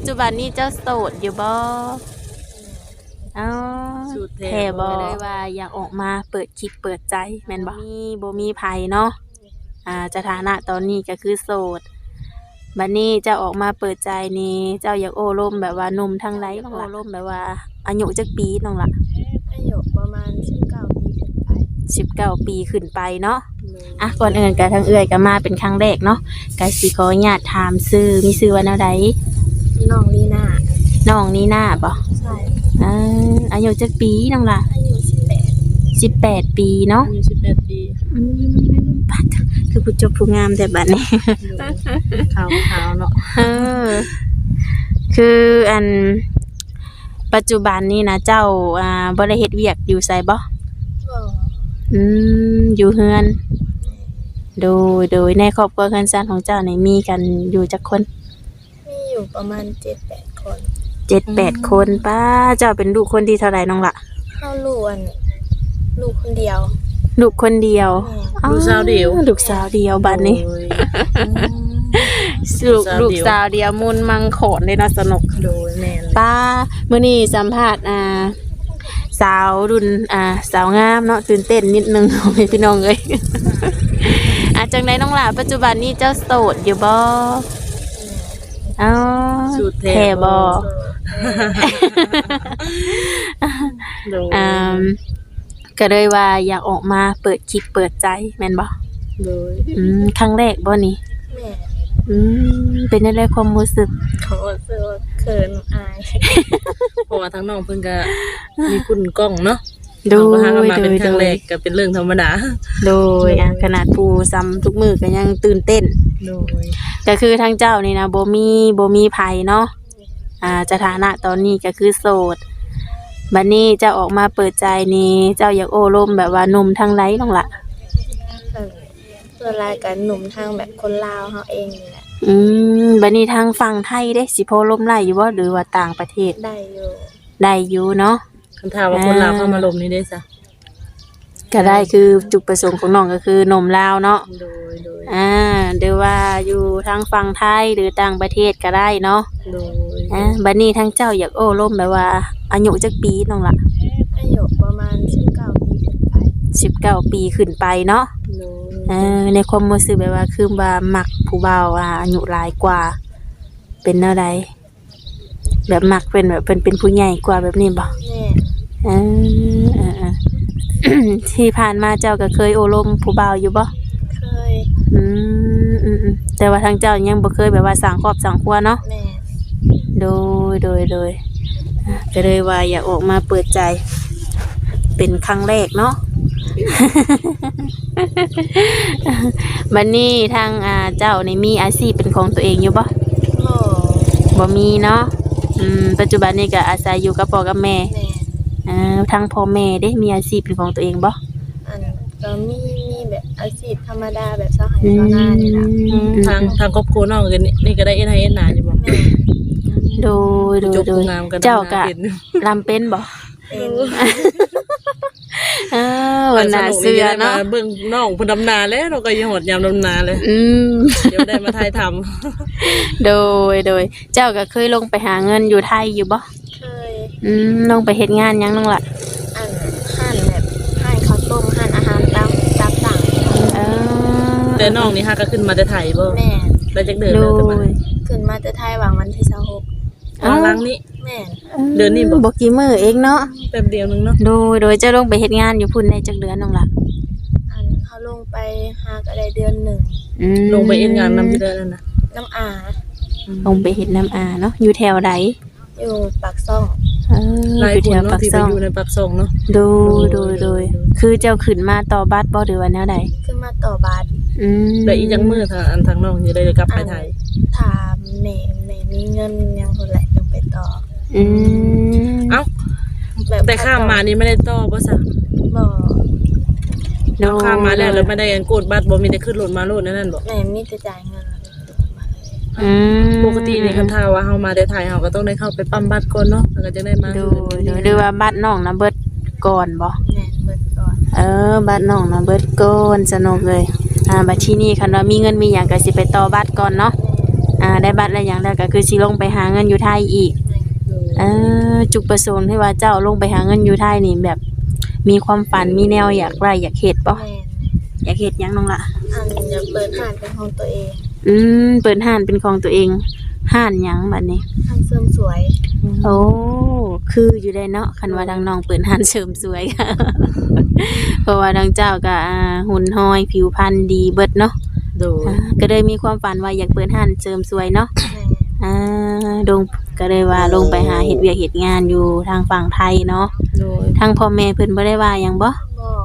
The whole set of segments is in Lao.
ຈຸບັນນີ້ເຈົ້າໂສດຢູ່ບໍ່? ເອົ້າ ໂສດແທ້ ແທ້ບໍ່? ບໍ່ ກໍເລີຍວ່າຢາກອອກມາເປີດຈິດເປີດໃຈແມ່ນບໍ່? ບໍ່ມີ ບໍ່ມີໃຜເນາະ ອ່າ ສະຖານະຕອນນີ້ກໍຄືໂສດ. ບັດນີ້ເຈົ້າອອກມາເປີດໃຈນີ້ ເຈົ້າຢາກໂອ້ລົມແບບວ່າໜຸ່ມທາງໃດນ້ອງຫຼ້າ? ໂອ້ລົມແບບວ່າອາຍຸຈັກປີນ້ອງຫຼ້າ? ອາຍຸປະມານສິບເກົ້າປີຂຶ້ນໄປ. ສິບເກົ້າປີຂຶ້ນໄປເນາະ. ໂດຍ. ອ່ະ ກ່ອນອື່ນກໍທາງເອື້ອຍກໍມາເປັນຄັ້ງແລກເນາະ ກໍຊິຂໍອະນຸຍາດຖາມຊື່ ມີຊື່ວ່າແນວໃດ? ນ້ອງລີນາ. ນ້ອງນີນາບໍ? ໃຊ່. ເອີ ອາຍຸຈັກປີນ້ອງຫຼ້າ? ອາຍຸສິບແປດ. ສິບແປດປີເນາະ. ອາຍຸສິບແປດປີ. ອືມ ປາດ ຄືຜູ້ຈົບຜູ້ງາມແທ້ບັດນີ້. ໂດຍ. ຂາວໆເນາະ. ເອີ ຄືອັນ ປັດຈຸບັນນີ້ນະ ເຈົ້າ ອ່າ ບໍ່ໄດ້ເຮັດວຽກຢູ່ໃສບໍ? ບໍ່. ອືມ ຢູ່ເຮືອນ. ໂດຍ ໂດຍ. ໃນຄອບຄົວເຮືອນຊານຂອງເຈົ້ານີ້ ມີກັນຢູ່ຈັກຄົນ? ມີຢູ່ປະມານເຈັດແປດຄົນ. ເຈັດແປດຄົນ. ອືມ ປ້າ ເຈົ້າເປັນລູກຄົນທີເທົ່າໃດນ້ອງຫຼ້າ? ເຮົາລູກອັນ ລູກຄົນດຽວ. ລູກຄົນດຽວ. ແມ່ນ. ອໍ ລູກສາວດຽວ. ລູກສາວດຽວບັດນີ້. ໂດຍ. ອືມ ລູກ ລູກສາວດຽວ ລູກສາວດຽວມູນມັງຂອນເດ້ເນາະ ສະໜຸກ. ໂດຍ ແມ່ນ. ປ້າ ມື້ນີ້ສຳພາດ ອ່າ ສາວລຸ້ນ ອ່າ ສາວງາມເນາະ ຕື່ນເຕັ້ນນິດໜຶ່ງ ພີ່ນ້ອງເອີຍ. ອ່າ ຈັ່ງໃດນ້ອງຫຼ້າ ປັດຈຸບັນນີ້ເຈົ້າໂສດຢູ່ບໍ່? ອໍ ໂສດແທ້ ແທ້ບໍ່? ບໍ່? ໂດຍ. ອ່າ ກໍເລີຍວ່າຢາກອອກມາເປີດຈິດເປີດໃຈແມ່ນບໍ່? ໂດຍ. ອືມ ຄັ້ງແລກບໍ່ນີ້? ແມ່ນ. ອືມ ເປັນຈັ່ງໃດຄວາມຮູ້ສຶກ? ຄວາມຮູ້ສຶກວ່າເຂີນອາຍ ເພາະວ່າທາງນ້ອງເພິ່ນກໍມີຄຸນກ້ອງເນາະ. ໂດຍ. ເຮົາກໍຫາກັນມາເປັນຄັ້ງແລກ ໂດຍ ກໍເປັນເລື່ອງທຳມະດາ. ໂດຍ. ໂດຍ. ອ່າ ຂະໜາດຜູ້ຊຳທຸກມື້ກໍຍັງຕື່ນເຕັ້ນ. ໂດຍ. ກໍຄືທາງເຈົ້ານີ້ນະ ບໍ່ມີ ບໍ່ມີໃຜເນາະ ອ່າ ສະຖານະຕອນນີ້ກໍຄືໂສດ. ບັດນີ້ເຈົ້າອອກມາເປີດໃຈນີ້ ເຈົ້າຢາກໂອ້ລົມແບບວ່າໜຸ່ມທາງໃດນ້ອງຫຼ້າ? ເອີ ສ່ວນຫຼາຍກໍໜຸ່ມທາງແບບຄົນລາວເຮົາເອງນີ້ແຫຼະ. ອືມ ບັດນີ້ທາງຝັ່ງໄທເດ້ ຊິພໍລົມໄດ້ຢູ່ບໍ່ ຫຼືວ່າຕ່າງປະເທດ? ໄດ້ຢູ່. ໄດ້ຢູ່ເນາະ. ຄັນຖ້າວ່າຄົນລາວ ອ່າ ເຂົ້າມາລົມນີ້ເດ້ຊະ? ກໍໄດ້ ຄືຈຸດປະສົງຂອງນ້ອງກໍຄືໜຸ່ມລາວເນາະ. ໂດຍ ໂດຍ. ອ່າ ຫຼືວ່າຢູ່ທາງຝັ່ງໄທ ຫຼືຕ່າງປະເທດກໍໄດ້ເນາະ. ໂດຍ. ອ່າ ບັດນີ້ທາງເຈົ້າຢາກໂອ້ລົມແບບວ່າອາຍຸຈັກປີນ້ອງຫຼ້າ? ອາຍຸປະມານສິບເກົ້າປີຂຶ້ນໄປ. ສິບເກົ້າປີຂຶ້ນໄປເນາະ. ໂດຍ. ເອີ ໃນຄວາມຮູ້ສຶກແບບວ່າຄືວ່າມັກຜູ້ບ່າວ ອ່າ ອາຍຸຫຼາຍກວ່າ ເປັນແນວໃດ? ແບບມັກເພິ່ນ ແບບເພິ່ນເປັນຜູ້ໃຫຍ່ກວ່າແບບນີ້ບໍ່? ແມ່ນ. ເອີ ເອີ ເອີ ທີ່ຜ່ານມາເຈົ້າກໍເຄີຍໂອ້ລົມຜູ້ບ່າວຢູ່ບໍ່? ເຄີຍ. ອືມ ອືມ ອືມ ແຕ່ວ່າທາງເຈົ້າຍັງບໍ່ເຄີຍແບບວ່າສ້າງຄອບສ້າງຄົວເນາະ? ແມ່ນ. ໂດຍ ໂດຍ ໂດຍ. ອ່າ ກໍເລີຍວ່າຢາກອອກມາເປີດໃຈເປັນຄັ້ງແລກເນາະ. ບັດນີ້ທາງ ອ່າ ເຈົ້ານີ້ມີອາຊີບເປັນຂອງຕົວເອງຢູ່ບໍ່? ບໍ່. ບໍ່ມີເນາະ. ອືມ ປັດຈຸບັນນີ້ກໍອາໄສຢູ່ກັບພໍ່ກັບແມ່. ແມ່ນ. ເອີ ທາງພໍ່ແມ່ເດ້ ມີອາຊີບເປັນຂອງຕົວເອງບໍ່? ອັນ ກໍມີ ມີແບບອາຊີບທຳມະດາ ແບບຊາວໄຮ່ຊາວນານີ້ລະ. ອືມ ອືມ ທາງ ທາງຄອບຄົວນ້ອງກໍນີ້ ນີ້ກໍໄດ້ເຮັດໄຮ່ເຮັດນາຢູ່ບໍ່? ແມ່ນ. ໂດຍ ໂດຍ ໂດຍ. ເຈົ້າກໍດຳນາເປັນ ດຳເປັນບໍ່? ເອີ ວັນໜ້າເຊື່ອເນາະ ເບິ່ງນ້ອງເພິ່ນດຳນາແລ້ວ ເນາະ ກໍຢາກຮອດຍາມດຳນາແລ້ວ. ອືມ ດຽວໄດ້ມາຖ່າຍທຳ. ໂດຍ ໂດຍ. ເຈົ້າກໍເຄີຍລົງໄປຫາເງິນຢູ່ໄທຢູ່ບໍ່? ເຄີຍ. ອືມ ລົງໄປເຮັດງານຫຍັງນ້ອງລະ? ອັນ ຮ້ານແບບ ຮ້ານເຂົ້າຕົ້ມ ຮ້ານອາຫານຕາມ ຕາມສັ່ງ. ເອີ ແຕ່ນ້ອງນີ້ຫາກໍຂຶ້ນມາແຕ່ໄທບໍ່? ແມ່ນ. ໄດ້ຈັກເດືອນແລ້ວ? ໂດຍ ແຕ່ມາ ຂຶ້ນມາແຕ່ໄທຫວ່າງວັນທີຊາວຫົກ. ເອົ້າ ຫຼັງນີ້? ແມ່ນ. ເດືອນນີ້ບໍ່? ບໍ່ກີ່ມື້ເອງເນາະ ແປັບດຽວໜຶ່ງເນາະ. ໂດຍ ໂດຍ. ເຈົ້າລົງໄປເຮັດງານຢູ່ພຸ້ນໄດ້ຈັກເດືອນນ້ອງລະ? ອັນ ເຮົາລົງໄປຫາກໍໄດ້ເດືອນໜຶ່ງ. ອືມ ລົງໄປເຮັດງານນຳຢູ່ໃດນັ້ນນະ? ນຳອາ. ອືມ ລົງໄປເຮັດນຳອາເນາະ. ຢູ່ແຖວໃດ? ຢູ່ປາກຊ່ອງ. ເອີ ຫຼາຍຄົນເນາະ ຢູ່ແຖວປາກຊ່ອງ ທີ່ໄປຢູ່ໃນປາກຊ່ອງເນາະ. ໂດຍ ໂດຍ ໂດຍ ໂດຍ. ຄືເຈົ້າຂຶ້ນມາຕໍ່ບັດບໍ່ ຫຼືວ່າແນວໃດ? ຂຶ້ນມາຕໍ່ບັດ. ອືມ ແລ້ວອີກຈັກມື້ທາງ ອັນ ທາງນ້ອງຈະໄດ້ກັບໄປໄທ? ຖ້າແມ່ ແມ່ມີເງິນຫຍັງພຸ້ນແຫຼະ ຈັ່ງໄປຕໍ່. ອືມ ເອົ້າ ແບບ ແຕ່ຂ້າມມານີ້ບໍ່ໄດ້ຕໍ່ບໍ່ຊະ? ບໍ່. ໂດຍ ຂ້າມມາແລ້ວ ແລ້ວບໍ່ໄດ້ອັນກວດບັດບໍ່? ມີແຕ່ຂຶ້ນລົດມາໂລດແນວນັ້ນບໍ່? ແມ່ນ ມີແຕ່ຈ່າຍເງິນ. ອືມ ປົກກະຕິນີ້ ຄັນຖ້າວ່າເຮົາມາແຕ່ໄທ ເຮົາກໍຕ້ອງໄດ້ເຂົ້າໄປປ້ຳບັດກ່ອນເນາະ ແລ້ວກໍຈັ່ງໄດ້ມາ. ໂດຍ ໂດຍ. ຫຼືວ່າບັດນ້ອງນະເບິດກ່ອນບໍ່? ແມ່ນ ເບິດກ່ອນ. ເອີ ບັດນ້ອງນະເບິດກ່ອນ ສະໜຸກເອີຍ. ອ່າ ບັດທີນີ້ຄັນວ່າມີເງິນມີຫຍັງກໍຊິໄປຕໍ່ບັດກ່ອນເນາະ. ແມ່ນ. ອ່າ ໄດ້ບັດໄດ້ຫຍັງແລ້ວກໍຄືຊິລົງໄປຫາເງິນຢູ່ໄທອີກ. ໂດຍ ເອີ ຈຸດປະສົງທີ່ວ່າເຈົ້າລົງໄປຫາເງິນຢູ່ໄທນີ້ ແບບມີຄວາມຝັນ ມີແນວຢາກໄດ້ຢາກເຮັດບໍ່? ແມ່ນ. ຢາກເຮັດຫຍັງນ້ອງລະ? ອັນ ຢາກເປີດຮ້ານເປັນຂອງຕົວເອງ. ອືມ ເປີດຮ້ານເປັນຂອງຕົວເອງ. ຮ້ານຫຍັງບັດນີ້? ຮ້ານເສີມສວຍ. ໂອ້ ຄືຢູ່ເດ້ເນາະ ຄັນວ່າ ໂດຍ ທາງນ້ອງເປີດຮ້ານເສີມສວຍ ເພາະວ່າທາງເຈົ້າກໍ ອ່າ ຫຸ່ນຫອຍຜິວພັນດີເບິດເນາະ. ໂດຍ ອ່າ ກໍເລີຍມີຄວາມຝັນວ່າຢາກເປີດຮ້ານເສີມສວຍເນາະ. ແມ່ນ. ອ່າ ລົງ ກໍເລີຍວ່າ ໂດຍ ລົງໄປຫາເຮັດວຽກເຮັດງານຢູ່ທາງຝັ່ງໄທເນາະ. ໂດຍ ທາງພໍ່ແມ່ເພິ່ນບໍ່ໄດ້ວ່າຫຍັງບໍ່? ບໍ່.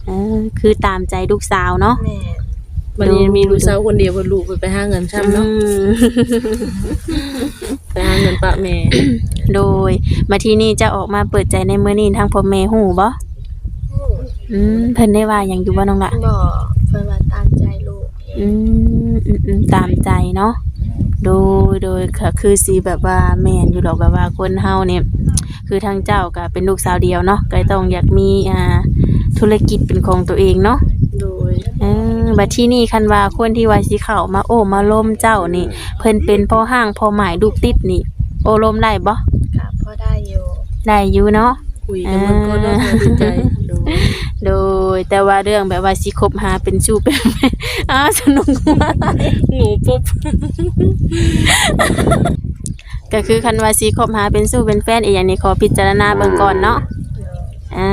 ເອີ ຄືຕາມໃຈລູກສາວເນາະ. ແມ່ນ. ບັດນີ້ມີລູກສາວຄົນດຽວ ເພິ່ນ ລູກເພິ່ນໄປຫາເງິນຊ້ຳເນາະ. ອືມ ໄປຫາເງິນປະແມ່. ໂດຍ ບັດທີນີ້ເຈົ້າອອກມາເປີດໃຈໃນມື້ນີ້ ທາງພໍ່ແມ່ຮູ້ບໍ່? ຮູ້. ອືມ ເພິ່ນໄດ້ວ່າຫຍັງຢູ່ບໍ່ນ້ອງລະ? ບໍ່. ເພິ່ນວ່າຕາມໃຈລູກເອງ. ອືມ ອືມ ອືມ ຕາມໃຈເນາະ. ໂດຍ ໂດຍ ກໍຄືຊິແບບວ່າແມ່ນຢູ່ດອກ ແບບວ່າຄົນເຮົານີ້ ຄືທາງເຈົ້າກໍເປັນລູກສາວດຽວເນາະ ກໍຕ້ອງຢາກມີ ອ່າ ທຸລະກິດເປັນຂອງຕົວເອງເນາະ. ໂດຍ. ເອີ ບັດທີນີ້ຄັນວ່າຄົນທີ່ວ່າຊິເຂົ້າມາໂອ້ມາລົມເຈົ້ານີ້ ເພິ່ນເປັນພໍ່ຮ້າງພໍ່ໝ້າຍລູກຕິດນີ້ ໂອ້ລົມໄດ້ບໍ່? ກໍພໍໄດ້ຢູ່. ໄດ້ຢູ່ເນາະ. ຄຸຍກັນເບິ່ງກ່ອນເນາະ ເອີ ຕັດສິນໃຈ. ໂດຍ ໂດຍ ແຕ່ວ່າເລື່ອງແບບວ່າຊິຄົບຫາເປັນຊູ້ເປັນແຟນ ອ້າວ ສະໜຸກ ງູປຸບ ກໍຄືຄັນວ່າຊິຄົບຫາເປັນຊູ້ເປັນແຟນອີ່ຫຍັງນີ້ ຂໍພິຈາລະນາເບິ່ງກ່ອນເນາະ. ໂດຍ. ເອີ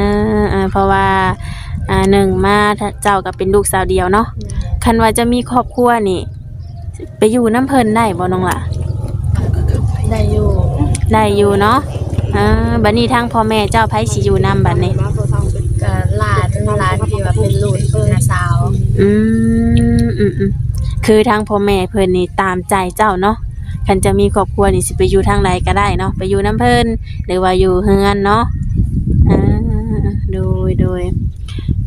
ເອີ ເພາະວ່າ ອ່າ ໜຶ່ງມາ ເຈົ້າກໍເປັນລູກສາວດຽວເນາະ. ແມ່ນ. ຄັນວ່າຈະມີຄອບຄົວນີ້ ໄປຢູ່ນຳເພິ່ນໄດ້ບໍ່ນ້ອງຫຼ້າ? ໄດ້ຢູ່. ໄດ້ຢູ່ເນາະ. ອ່າ ບັດນີ້ທາງພໍ່ແມ່ເຈົ້າໃຜຊິຢູ່ນຳບັດນີ້? ກໍຫຼານ ຫຼານທີ່ວ່າເປັນລູກນ້າສາວ. ອືມ ອືມ ອືມ ຄືທາງພໍ່ແມ່ເພິ່ນນີ້ຕາມໃຈເຈົ້າເນາະ. ຄັນຈະມີຄອບຄົວນີ້ຊິໄປຢູ່ທາງໃດກໍໄດ້ເນາະ ໄປຢູ່ນຳເພິ່ນ ຫຼືວ່າຢູ່ເຮືອນເນາະ. ອ່າ ໂດຍ ໂດຍ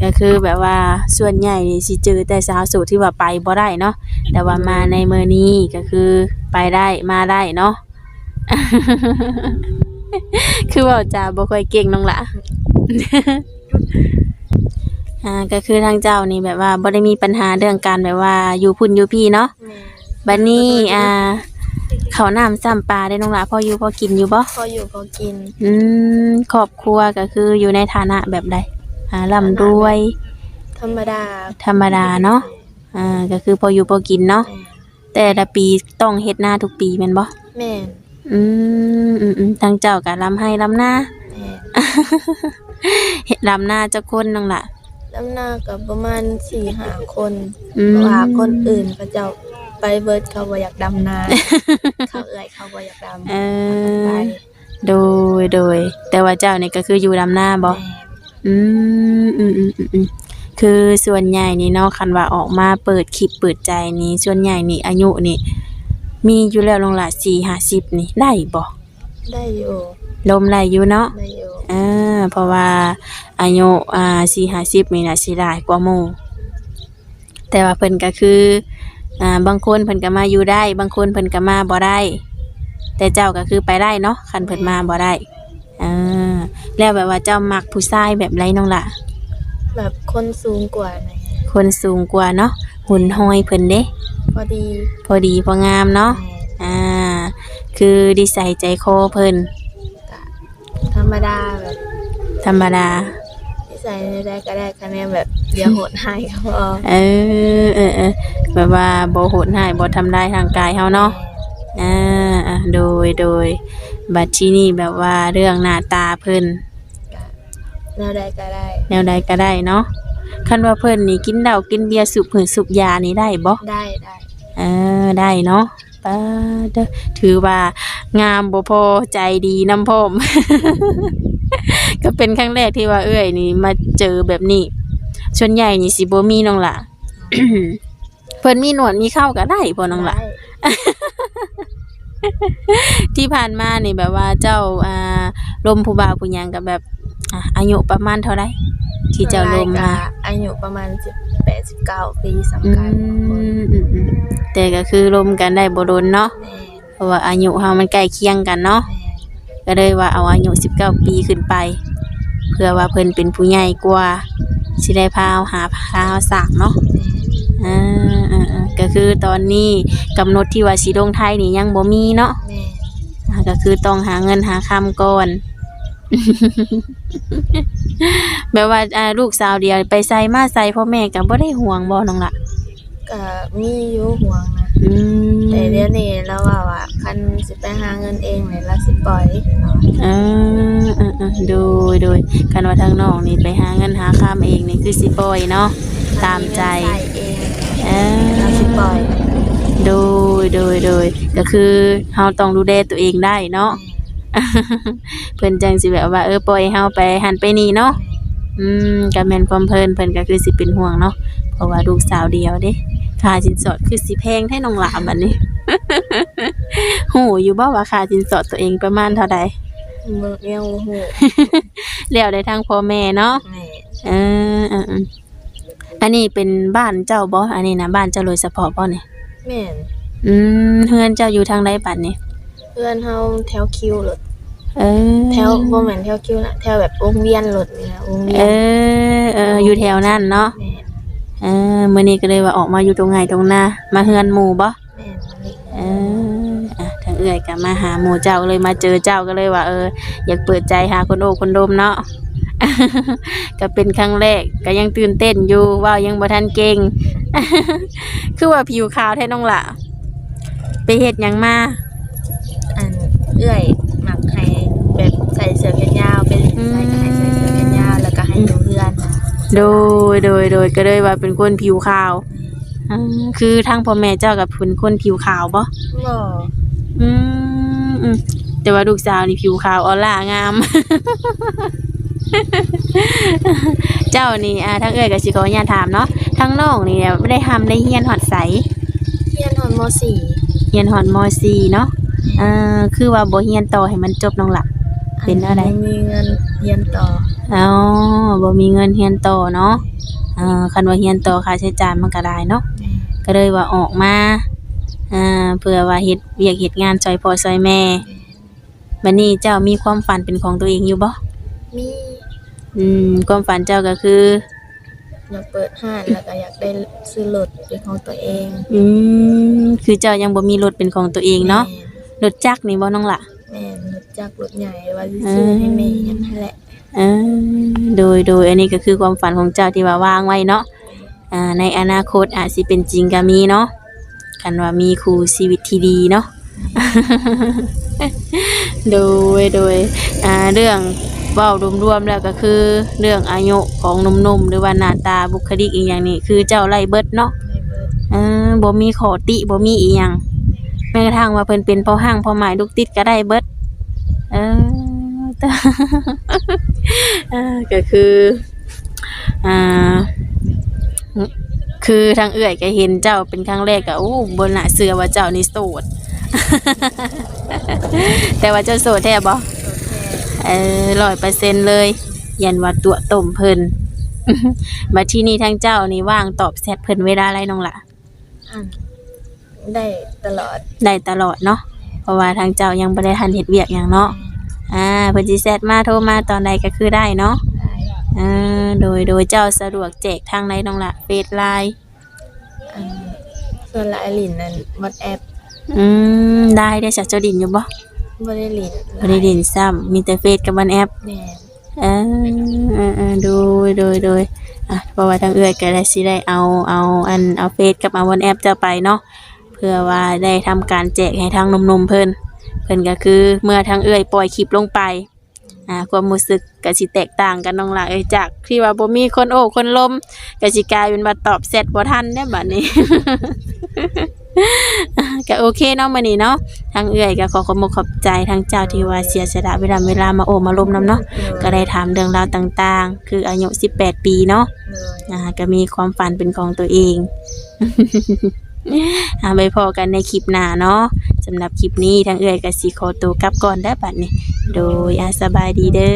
ກໍຄືແບບວ່າສ່ວນໃຫຍ່ນີ້ຊິເຈີແຕ່ສາວໂສດທີ່ວ່າໄປບໍ່ໄດ້ເນາະ ແຕ່ວ່າມາໃນມື້ນີ້ກໍຄືໄປໄດ້ມາໄດ້ເນາະ. ຄືເວົ້າຈາບໍ່ຄ່ອຍເກັ່ງນ້ອງຫຼ້າ. ອ່າ ກໍຄືທາງເຈົ້ານີ້ແບບວ່າບໍ່ໄດ້ມີບັນຫາເລື່ອງການແບບວ່າຢູ່ພຸ້ນຢູ່ພີ້ເນາະ. ແມ່ນ. ບັດນີ້ ອ່າ ເຂົ້ານ້ຳຊ້ຳປາເດ້ນ້ອງຫຼ້າ ພໍຢູ່ພໍກິນຢູ່ບໍ່? ພໍຢູ່ພໍກິນ. ອືມ ຄອບຄົວກໍຄືຢູ່ໃນຖານະແບບໃດ? ອ່າ ລ່ຳລວຍ? ຖຳມະດາ. ທຳມະດາເນາະ. ອ່າ ກໍຄືພໍຢູ່ພໍກິນເນາະ. ແມ່ນ. ແຕ່ລະປີຕ້ອງເຮັດນາທຸກປີແມ່ນບໍ່? ແມ່ນ. ອືມ ອືມ ອືມ ທາງເຈົ້າກໍລຳໄຮ່ລຳນາ. ແມ່ນ. ເຮັດ ລຳນາຈັກຄົນນ້ອງຫຼ້າ? ລຳນາກໍປະມານສີ່ຫ້າຄົນ. ອືມ ເພາະວ່າຄົນອື່ນເຂົາເຈົ້າໄປເບິດ ເຂົາບໍ່ຢາກດຳນາ. ເຂົາເອື້ອຍເຂົາບໍ່ຢາກດຳ. ເອີ ໄປ. ໂດຍ ໂດຍ ແຕ່ວ່າເຈົ້ານີ້ກໍຄືຢູ່ລຳນາບໍ່? ແມ່ນ. ອືມ ອືມ ອືມ ອືມ ອືມ ຄືສ່ວນໃຫຍ່ນີ້ເນາະ ຄັນວ່າອອກມາເປີດຄລິບເປີດໃຈນີ້ ສ່ວນໃຫຍ່ນີ້ອາຍຸນີ້ມີຢູ່ແລ້ວນ້ອງຫຼ້າ ສີ່ຫ້າສິບນີ້ ໄດ້ບໍ່? ໄດ້ຢູ່. ລົມໄດ້ຢູ່ເນາະ? ໄດ້ຢູ່. ເອີ ເພາະວ່າອາຍຸ ອ່າ ສີ່ຫ້າສິບນີ້ນະ ຊິຫຼາຍກວ່າໝູ່. ແຕ່ວ່າເພິ່ນກໍຄື ອ່າ ບາງຄົນເພິ່ນກໍມາຢູ່ໄດ້ ບາງຄົນເພິ່ນກໍມາບໍ່ໄດ້ ແຕ່ເຈົ້າກໍຄືໄປໄດ້ເນາະ ຄັນເພິ່ນມາບໍ່ໄດ້. ເອີ ແລ້ວແບບວ່າເຈົ້າມັກຜູ້ຊາຍແບບໃດນ້ອງຫຼ້າ? ແບບຄົນສູງກວ່າແດ່. ຄົນສູງກວ່າເນາະ. ຫຸ່ນຫອຍເພິ່ນເດ? ພໍດີ. ພໍດີພໍງາມເນາະ. ແມ່ນ. ອ່າ ຄືນິໄສໃຈຄໍເພິ່ນ? ກະທຳມະດາ ແບບທຳມະດາ. ນິໄສແນວໃດກໍໄດ້ ຄະແນນແບບຢ່າໂຫດຮ້າຍກໍພໍ. ເອີ ເອີ ເອີ ແບບວ່າບໍ່ໂຫດຮ້າຍ ບໍ່ທຳຮ້າຍຮ່າງກາຍເຮົາເນາະ. ແມ່ນ. ອ່າ ອ່າ ໂດຍ ໂດຍ ບັດທີນີ້ແບບວ່າເລື່ອງໜ້າຕາເພິ່ນ? ກະແນວໃດກໍໄດ້. ແນວໃດກໍໄດ້ເນາະ. ຄັນວ່າເພິ່ນນີ້ກິນເຫຼົ້າກິນເບຍ ສູບຫື່ນສູບຢານີ້ໄດ້ບໍ່? ໄດ້ ໄດ້. ເອີ ໄດ້ເນາະ. ປາດເດີ ຖືວ່າງາມບໍ່ພໍ ໃຈດີນຳພ້ອມ. ກໍເປັນຄັ້ງແລກທີ່ວ່າເອື້ອຍນີ້ມາເຈີແບບນີ້ ສ່ວນໃຫຍ່ນີ້ຊິບໍ່ມີນ້ອງຫຼ້າ. ເພິ່ນມີໜວດມີເຂົາກໍໄດ້ບໍ່ນ້ອງຫຼ້າ? ໄດ້. ທີ່ຜ່ານມານີ້ແບບວ່າເຈົ້າ ອ່າ ລົມຜູ້ບ່າວຜູ້ຫຍັງກໍແບບ ອ່າ ອາຍຸປະມານເທົ່າໃດ ທີ່ເຈົ້າລົມມາ? ສ່ວນຫຼາຍກໍອາຍຸປະມານສິບແປດ ສິບເກົ້າປີ ສ່ຳກັນ. ອືມ ອືມ ອືມ ແຕ່ກໍຄືລົມກັນໄດ້ບໍ່ດົນເນາະ. ແມ່ນ. ເພາະວ່າອາຍຸເຮົາມັນໃກ້ຄຽງກັນເນາະ. ແມ່ນ. ກໍເລີຍວ່າເອົາອາຍຸສິບເກົ້າປີຂຶ້ນໄປ ເພື່ອວ່າເພິ່ນເປັນຜູ້ໃຫຍ່ກວ່າ ຊິໄດ້ພາເຮົາຫາ ພາເຮົາສ້າງເນາະ. ແມ່ນ. ອ່າ ອ່າໆ ກໍຄືຕອນນີ້ກຳນົດທີ່ວ່າຊິລົງໄທນີ້ຍັງບໍ່ມີເນາະ. ແມ່ນ. ອ່າ ກໍຄືຕ້ອງຫາເງິນຫາຄຳກ່ອນ. ແບບວ່າ ອ່າ ລູກສາວດຽວໄປໃສມາໃສ ພໍ່ແມ່ກໍບໍ່ໄດ້ຫ່ວງບໍ່ ນ້ອງລະ? ກໍມີຢູ່ຫ່ວງນະ. ອືມ. ແຕ່ດຽວນີ້ລາວເວົ້າວ່າ ຄັນຊິໄປຫາເງິນເອງແລ້ວລາວຊິປ່ອຍ. ເອີ ເອີໆ ໂດຍໆ ຄັນວ່າທາງນ້ອງນີ້ໄປຫາເງິນຫາຄຳເອງນີ້ ຄືຊິປ່ອຍເນາະ ຕາມໃຈ. ເອີ ລາວຊິປ່ອຍ. ໂດຍໆໆ ກໍຄືເຮົາຕ້ອງດູແລຕົວເອງໄດ້ເນາະ. ແມ່ນ. ເພິ່ນຈັ່ງຊິແບບວ່າ ເອີ ປ່ອຍໃຫ້ເຮົາໄປຫັ້ນໄປນີ້ເນາະ. ແມ່ນ. ອືມ ກໍແມ່ນຄວາມເພິ່ນ ເພິ່ນກໍຄືຊິເປັນຫ່ວງເນາະ ເພາະວ່າລູກສາວດຽວເດ້. ຄ່າສິນສອດຄືຊິແພງແທ້ນ້ອງຫຼ້າບັດນີ້ ຮູ້ຢູ່ບໍ່ວ່າຄ່າສິນສອດຕົວເອງປະມານເທົ່າໃດ? ບໍ່ ຍັງບໍ່ຮູ້. ແລ້ວແຕ່ທາງພໍ່ແມ່ເນາະ. ແມ່ນ. ເອີ ເອີໆ ອັນນີ້ເປັນບ້ານເຈົ້າບໍ່? ອັນນີ້ນະ ບ້ານເຈົ້າໂດຍສະເພາະບໍ່ນີ້? ແມ່ນ. ອືມ ເຮືອນເຈົ້າຢູ່ທາງໃດບັດນີ້? ເຮືອນເຮົາແຖວຄິວລົດ. ເອີ ແຖວ ບໍ່ແມ່ນແຖວຄິວນະ ແຖວແບບວົງວຽນລົດນີ້ນະ ວົງວຽນ. ເອີ ເອີ ຢູ່ແຖວນັ້ນເນາະ. ແມ່ນ. ເອີ ມື້ນີ້ກໍເລີຍວ່າອອກມາຢູ່ທົ່ງໄຮ່ທົ່ງນາ ມາເຮືອນໝູ່ບໍ່? ແມ່ນ. ເອີ ອ່ະ ທາງເອື້ອຍກໍມາຫາໝູ່ເຈົ້າ ກໍເລີຍມາເຈີເຈົ້າ ກໍເລີຍວ່າ ເອີ ຢາກເປີດໃຈຫາຄົນໂອ້ຄົນລົມເນາະ. ກໍເປັນຄັ້ງແລກ ກໍຍັງຕື່ນເຕັ້ນຢູ່ ເວົ້າຍັງບໍ່ທັນເກັ່ງ. ຄືວ່າຜິວຂາວແທ້ນ້ອງຫຼ້າ? ໄປເຮັດຫຍັງມາ? ອັນ ເອື້ອຍມັກໃຫ້ແບບໃສ່ເສື້ອແຂນຍາວ ໄປຫຼິ້ນໃສກໍໃຫ້ໃສ່ເສື້ອແຂນຍາວ ແລ້ວກໍໃຫ້ຢູ່ເຮືອນ. ໂດຍ ໂດຍ ໂດຍ ກໍເລີຍວ່າເປັນຄົນຜິວຂາວ. ອືມ ຄືທາງພໍ່ແມ່ເຈົ້າກໍເປັນຄົນຜິວຂາວບໍ່? ບໍ່. ອືມ ອືມ ແຕ່ວ່າລູກສາວນີ້ຜິວຂາວອອລ່າງາມ. ເຈົ້ານີ້ ອ່າ ທາງເອື້ອຍກໍຊິຂໍອະນຸຍາດຖາມເນາະ ທາງນ້ອງນີ້ໄດ້ຮ່ຳໄດ້ຮຽນຮອດໃສ? ຮຽນຮອດ ມໍສີ່. ຮຽນຮອດ ມໍສີ່ ເນາະ. ເອີ ຄືວ່າບໍ່ຮຽນຕໍ່ໃຫ້ມັນຈົບນ້ອງຫຼ້າ? ເປັນແນວໃດ? ບໍ່ມີເງິນຮຽນຕໍ່. ອໍ ບໍ່ມີເງິນຮຽນຕໍ່ເນາະ. ເອີ ຄັນວ່າຮຽນຕໍ່ຄ່າໃຊ້ຈ່າຍມັນກໍຫຼາຍເນາະ. ແມ່ນ. ກໍເລີຍວ່າອອກມາ ເອີ ເພື່ອວ່າເຮັດວຽກເຮັດງານຊ່ອຍພໍ່ຊ່ອຍແມ່. ແມ່ນ. ບັດນີ້ເຈົ້າມີຄວາມຝັນເປັນຂອງຕົວເອງຢູ່ບໍ່? ມີ. ອືມ ຄວາມຝັນເຈົ້າກໍຄື? ຢາກເປີດຮ້ານ ແລ້ວກໍຢາກໄດ້ຊື້ລົດເປັນຂອງຕົວເອງ. ອືມ ຄືເຈົ້າຍັງບໍ່ມີລົດເປັນຂອງຕົວເອງເນາະ. ແມ່ນ. ລົດຈັກນີ້ບໍ່ນ້ອງຫຼ້າ? ແມ່ນ ລົດຈັກລົດໃຫຍ່ ວ່າຊິຊື້ໃຫ້ແມ່ຫຍັງຫັ້ນແຫຼະ. ເອີ ໂດຍໆ ອັນນີ້ກໍຄືຄວາມຝັນຂອງເຈົ້າທີ່ວ່າວາງໄວ້ເນາະ. ອ່າ ໃນອະນາຄົດອາດຊິເປັນຈິງກໍມີເນາະ ຄັນວ່າມີຄູ່ຊີວິດທີ່ດີເນາະ. ໂດຍ ໂດຍ ອ່າ ເລື່ອງເວົ້າລວມໆແລ້ວກໍຄືເລື່ອງອາຍຸຂອງໜຸ່ມໆ ຫຼືວ່າໜ້າຕາບຸກຄະລິກອີ່ຫຍັງນີ້ ຄືເຈົ້າໄດ້ເບິດເນາະ. ໄດ້ເບິດ. ເອີ ບໍ່ມີຂໍ້ຕິ ບໍ່ມີອີ່ຫຍັງ ແມ້ກະທັ່ງວ່າເພິ່ນເປັນພໍ່ຮ້າງພໍ່ໝ້າຍລູກຕິດກໍໄດ້ເບິດ. ເອີ ເອີ ກໍຄື ອ່າ ຄືທາງເອື້ອຍກໍເຫັນເຈົ້າເປັນຄັ້ງແລກກໍ ໂອ້ ບໍ່ໜ້າເຊື່ອວ່າເຈົ້ານີ້ໂສດ ແຕ່ວ່າເຈົ້າໂສດແທ້ບໍ່? ໂສດແທ້. ເອີ ຮ້ອຍເປີເຊັນເລີຍ ຢ້ານວ່າຕົວະຕົ້ມເພິ່ນ. ບັດທີນີ້ທາງເຈົ້ານີ້ວ່າງຕອບແຊັດເພິ່ນເວລາໃດນ້ອງຫຼ້າ? ອັນ ໄດ້ຕະຫຼອດ. ໄດ້ຕະຫຼອດເນາະ ເພາະວ່າທາງເຈົ້າຍັງບໍ່ໄດ້ທັນເຮັດວຽກຫຍັງເນາະ. ແມ່ນ. ອ່າ ເພິ່ນຊິແຊັດມາໂທມາຕອນໃດກໍຄືໄດ້ເນາະ. ໄດ້. ອ່າ ໂດຍ ໂດຍ ເຈົ້າສະດວກແຈກທາງໃດນ້ອງຫຼ້າ? ເຟສ ລາຍ? ອັນ ສ່ວນຫຼາຍຫຼິ້ນອັນ ວັອດແອັບ. ອືມ ລາຍເດ ເຈົ້າຫຼິ້ນຢູ່ບໍ່? ບໍ່ໄດ້ຫຼິ້ນ. ບໍ່ໄດ້ຫຼິ້ນຊ້ຳ ມີແຕ່ເຟສກັບວັອດແອັບ. ແມ່ນ. ເອີ ເອີໆ ໂດຍ ໂດຍ ໂດຍ ອ່ະ ເພາະວ່າທາງເອື້ອຍກໍໄດ້ ຊິໄດ້ເອົາ ເອົາ ອັນ ເອົາເຟສກັບ ເອົາວັອດແອັບເຈົ້າໄປເນາະ ເພື່ອວ່າໄດ້ທຳການແຈກໃຫ້ທາງໜຸ່ມໆເພິ່ນ. ເພິ່ນກໍຄືເມື່ອທາງເອື້ອຍປ່ອຍຄລິບລົງໄປ ອ່າ ຄວາມຮູ້ສຶກກໍຊິແຕກຕ່າງກັນນ້ອງຫຼ້າເອີຍ ຈາກທີ່ວ່າບໍ່ມີຄົນໂອ້ຄົນລົມ ກໍຊິກາຍເປັນວ່າຕອບແຊັດບໍ່ທັນເດ້ບັດນີ້. ກໍໂອເຄເນາະ ມື້ນີ້ເນາະ ທາງເອື້ອຍກໍຂໍຂອບອົກຂອບໃຈທາງເຈົ້າທີ່ວ່າເສຍສະຫຼະເວລາ ເວລາມາໂອ້ມາລົມນຳເນາະ. ໂດຍ. ກໍໄດ້ຖາມເລື່ອງລາວຕ່າງໆ ຄືອາຍຸສິບແປດປີເນາະ. ໂດຍ. ອ່າ ກໍມີຄວາມຝັນເປັນຂອງຕົວເອງ. ອ່າ ໄວ້ພໍ້ກັນໃນຄລິບໜ້າເນາະ. ສຳລັບຄລິບນີ້ທາງເອື້ອຍກໍຊິຂໍໂຕກັບກ່ອນເດີບັດນີ້. ໂດຍ. ອ່າ ສະບາຍດີເດີ.